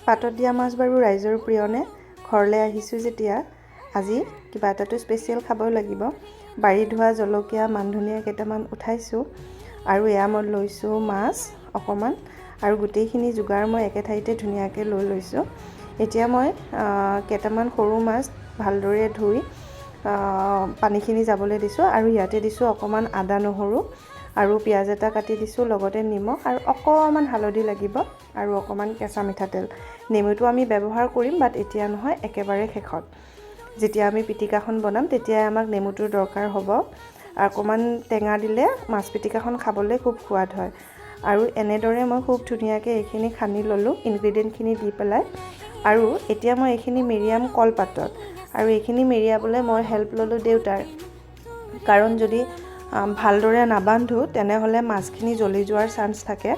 পাতত দিয়া মাছ বাৰু ৰাইজৰ প্ৰিয়নে? ঘৰলৈ আহিছোঁ যেতিয়া আজি কিবা এটাতো স্পেচিয়েল খাবই লাগিব। বাৰীত হোৱা জলকীয়া, মানধনিয়া কেইটামান উঠাইছোঁ আৰু এয়া মই লৈছোঁ মাছ অকণমান আৰু গোটেইখিনি যোগাৰ মই একে ঠাইতে ধুনীয়াকৈ লৈ লৈছোঁ। এতিয়া মই কেইটামান সৰু মাছ ভালদৰে ধুই পানীখিনি যাবলৈ দিছোঁ আৰু ইয়াতে দিছোঁ অকণমান আদা, নহৰু আৰু পিঁয়াজ এটা কাটি দিছোঁ, লগতে নিমখ আৰু অকণমান হালধি লাগিব আৰু অকণমান কেঁচা মিঠাতেল। নেমুটো আমি ব্যৱহাৰ কৰিম, বাট এতিয়া নহয়, একেবাৰে শেষত যেতিয়া আমি পিটিকাখন বনাম, তেতিয়াই আমাক নেমুটোৰ দৰকাৰ হ'ব। অকণমান টেঙা দিলে মাছ পিটিকাখন খাবলৈ খুব সোৱাদ হয়। আৰু এনেদৰে মই খুব ধুনীয়াকৈ এইখিনি সানি ল'লোঁ ইনগ্ৰিডিয়েণ্টখিনি দি পেলাই। আৰু এতিয়া মই এইখিনি মেৰিয়াম কলপাতত আৰু এইখিনি মেৰিয়াবলৈ মই হেল্প ল'লোঁ দেউতাৰ, কাৰণ যদি ভালদৰে নাবান্ধো, তেনেহ'লে মাছখিনি জ্বলি যোৱাৰ চান্স থাকে।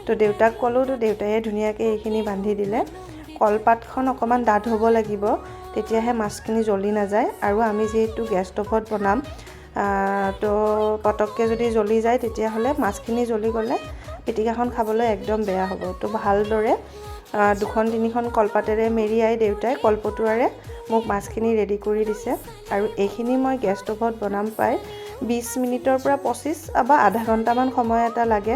তো দেউতাক ক'লোঁ, তো দেউতায়ে ধুনীয়াকৈ এইখিনি বান্ধি দিলে। কলপাতখন অকণমান ডাঠ হ'ব লাগিব, তেতিয়াহে মাছখিনি জ্বলি নাযায়। আৰু আমি যিহেতু গেছ ষ্ট'ভত বনাম, তো পটককৈ যদি জ্বলি যায়, তেতিয়াহ'লে মাছখিনি জ্বলি গ'লে পিটিকাখন খাবলৈ একদম বেয়া হ'ব। তো ভালদৰে দুখন তিনিখন কলপাতেৰে মেৰিয়াই দেউতাই কলপটুৱাৰে মোক মাছখিনি ৰেডি কৰি দিছে। আৰু এইখিনি মই গেছ ষ্ট'ভত বনাম। প্ৰায় 20 মিনিটৰ পৰা 25 বা আধা ঘণ্টামান সময় এটা লাগে।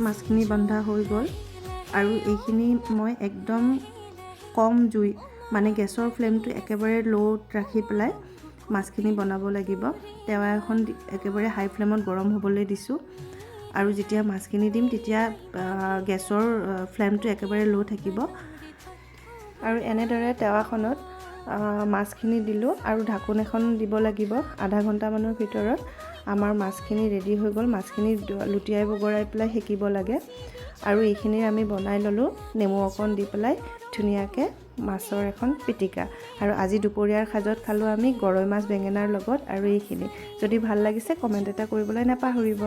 মাছখিনি বন্ধা হৈ গ'ল আৰু এইখিনি মই একদম কম জুই, মানে গেছৰ ফ্লেমটো একেবাৰে ল'ত ৰাখি পেলাই মাছখিনি বনাব লাগিব। টেৱা এখন একেবাৰে হাই ফ্লেমত গৰম হ'বলৈ দিছোঁ আৰু যেতিয়া মাছখিনি দিম, তেতিয়া গেছৰ ফ্লেমটো একেবাৰে ল' থাকিব। আৰু এনেদৰে টেৱাখনত মাছখিনি দিলোঁ আৰু ঢাকোন এখন দিব লাগিব। আধা ঘণ্টামানৰ ভিতৰত আমাৰ মাছখিনি ৰেডি হৈ গ'ল। মাছখিনি লুটিয়াই বগৰাই পেলাই সেকিব লাগে। আৰু এইখিনি আমি বনাই ল'লোঁ নেমু অকণ দি পেলাই ধুনীয়াকৈ মাছৰ এখন পিটিকা। আৰু আজি দুপৰীয়াৰ সাজত খালোঁ আমি গৰৈ মাছ বেঙেনাৰ লগত আৰু এইখিনি। যদি ভাল লাগিছে, কমেণ্ট এটা কৰিবলৈ নাপাহৰিব।